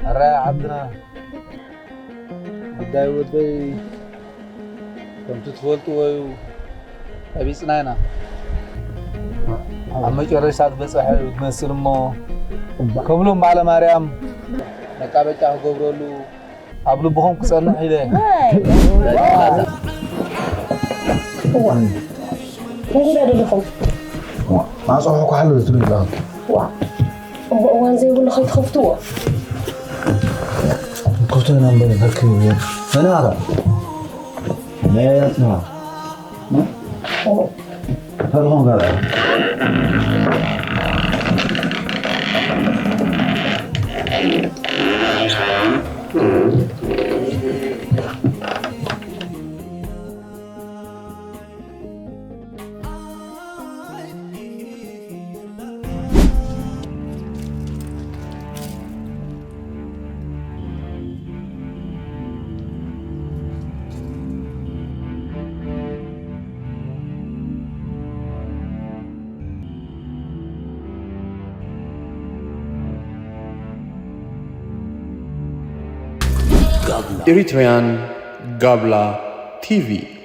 ኣረ ዓድና ጉዳይ ወደይ ከምቲ ትፈልጥዎ እዩ። ቀቢጽና ኢና። ኣብ መጨረሻ ዝበጽሐ እዩ ዝመስል እሞ፣ ከብሎም በዓለ ማርያም መቃበጫ ክገብረሉ ኣብ ልብኹም ክጸንሕ ኢለ። እንታይ ደለኹም? ማዕጾ ክሓሉ ትብል ኣለኹ። ዋ እሞ እዋን ዘይብሉ ከይትኸፍትዎ። ክፍቶ ኢና እምበር ከልክል እዩ። መን ኣታ? ናይ ኣጽንዋ። ፈርኾም ጋር Eritrean Gabla T V.